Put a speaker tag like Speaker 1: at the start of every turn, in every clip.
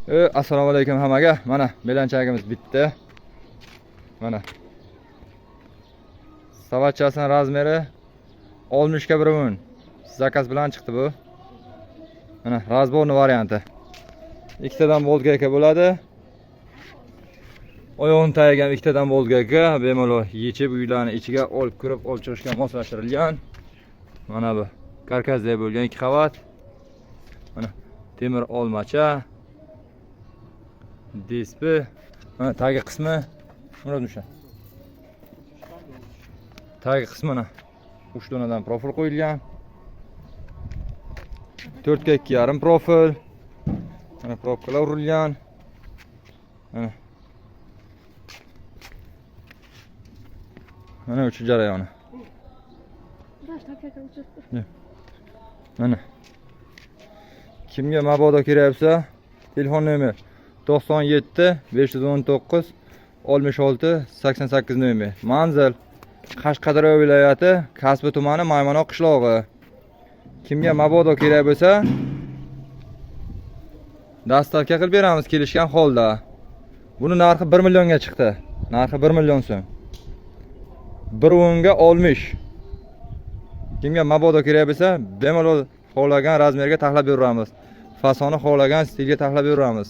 Speaker 1: Assalomu alaykum hammaga. Mana belanchagimiz bitdi. Mana. Savatchasining razmeri 60 ga 1.10. Zakaz bilan chiqdi bu. Mana razborni varianti. Ikkitadan boltgayka bo'ladi. Oyog'ini tagiga ham ikkitadan boltgayka bemalol yechib uylarni ichiga olib kirib olib chiqishga moslashtirilgan. Mana bu karkasday bo'lgan ikki qavat. Mana temir olmacha. DSP. Mana tagi qismi Murod o'sha. Tagi qismini 3 donadan profil qo'yilgan. 4 ga 2,5 profil. Mana probkalar urilgan. Mana. Mana uchish jarayoni. Mana. Kimga mabodo kerak bo'lsa, telefon nomeri 97 519 66 88 nomer. Manzil Qashqadaryo viloyati, Kasbi tumani, Maymanoq qishlog'i. Kimga mabodo kerak bo'lsa, dastavka qilib beramiz kelishgan holda. Buni narxi 1 millionga chiqdi. Narxi 1 million so'm. 1.10 ga 60. Kimga mabodo kerak bo'lsa, bemalol xohlagan razmerga taxlab beramiz. Fasoni xohlagan stilga taxlab beramiz.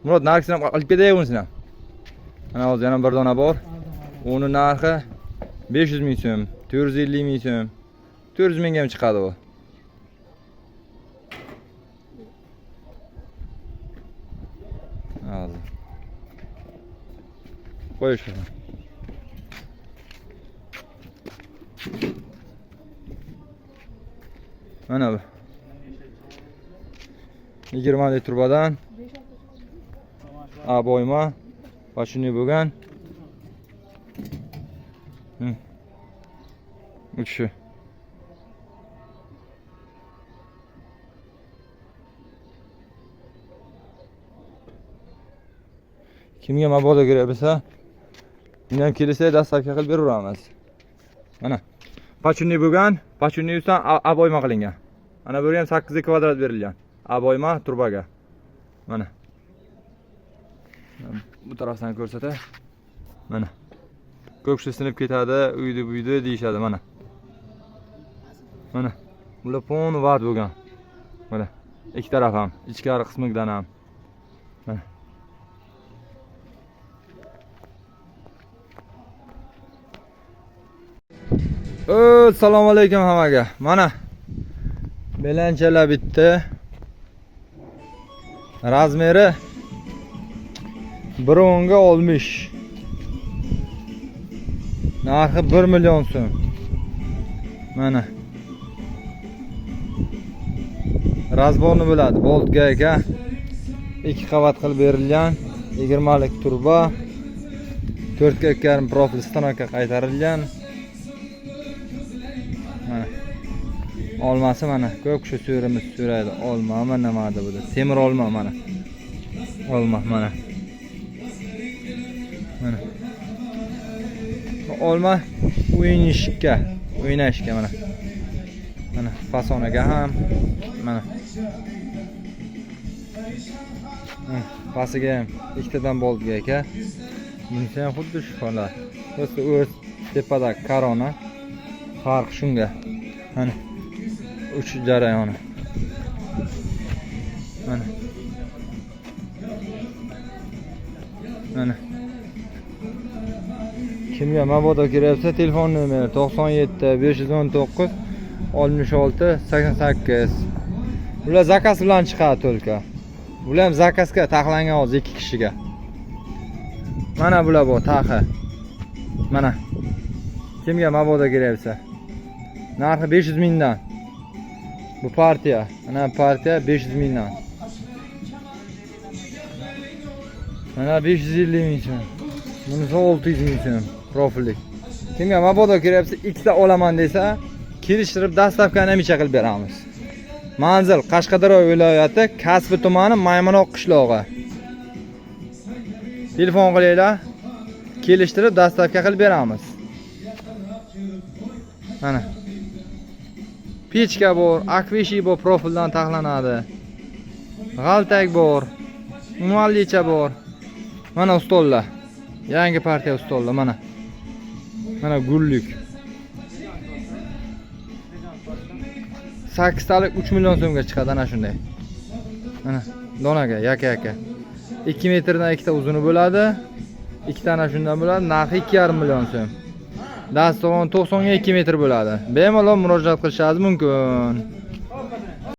Speaker 1: Murod, narxini ham olib ketay unisini ham. Mana hozir yana bir dona bor. Uni narxi 500 ming so'm, 450 ming so'm. 400 mingga ham chiqadi u. Hozir. Qo'y shuni. Mana bu. 20 lik turbadan aboyma va shunday bo'lgan. Uchishi. Kimga mabodo kerak bo'lsa, uni ham kelsa dastavka qilib beraveramiz. Mana. Pachunni bo'lgan, pachunni ustidan aboyma qilingan. Mana bu yerga ham 8 kvadrat berilgan. Aboyma turbaga. Mana. Bu tarafdan ko'rsatay. Mana. Ko'p kishi sinib ketadi, uydi buydi deyishadi mana. Mana. Bular pon vat bo'lgan. Mana. Ikki taraf ham, ichkari qismidan ham. Mana. Assalomu alaykum hammaga. Mana belanchalar bitdi. Razmeri 1.10 ga 60. Narxi 1 million so'm. Mana. Razborni bo'ladi. Boltga aka. 2 qavat qilib berilgan. 20 lik turba. 4 ga 2,5 profil stanokka qaytarilgan. Mana. Olmasi mana ko'p kishi so'rimiz so'raydi. Olmami nima deb bu? Temir olma mana. Olma mana. Mana. Bu olma o'ynashga, o'ynashga mana. Mana fasoniga ham mana. Pasiga ham ikkitadan boltga aka. Bunisi ham xuddi shu holat. Просто o'z tepada korona. Farq shunga. Mana uch jarayoni. Mana. Mana. Kimga mabodo kerak bo'lsa, telefon nomeri 97 519 66 88. Bular zakaz bilan chiqadi to'lka. Bular ham zakazga taxlangan hozir 2 kishiga. Mana bular bu taxi. Mana. Kimga mabodo kerak bo'lsa. Narxi 500 mingdan. Bu partiya. Mana partiya 500 mingdan. Mana 550 ming so'm. Bunisi 600 ming so'm profillik. Kimga mabodo kerak bo'lsa, ikkita olaman desa, kelishtirib dastavkani ham icha qilib beramiz. Manzil Qashqadaryo viloyati, Kasbi tumani, Maymanoq qishlog'i. Telefon qilinglar, kelishtirib dastavka qilib beramiz. Mana. Pechka bor, akvishi bor, profildan taxlanadi. G'altak bor. Unvonlicha bor. Mana stollar. Yangi partiya stollar mana. Mana gullik. 8 talik 3 million so'mga chiqadi ana shunday. Mana donaga yaka-yaka. 2 metrdan ikkita uzuni bo'ladi. Ikkita ana shundan bo'ladi. Narxi 2,5 million so'm. Dasturxon 90 ga 2 metr bo'ladi. Bemalol murojaat qilishingiz mumkin.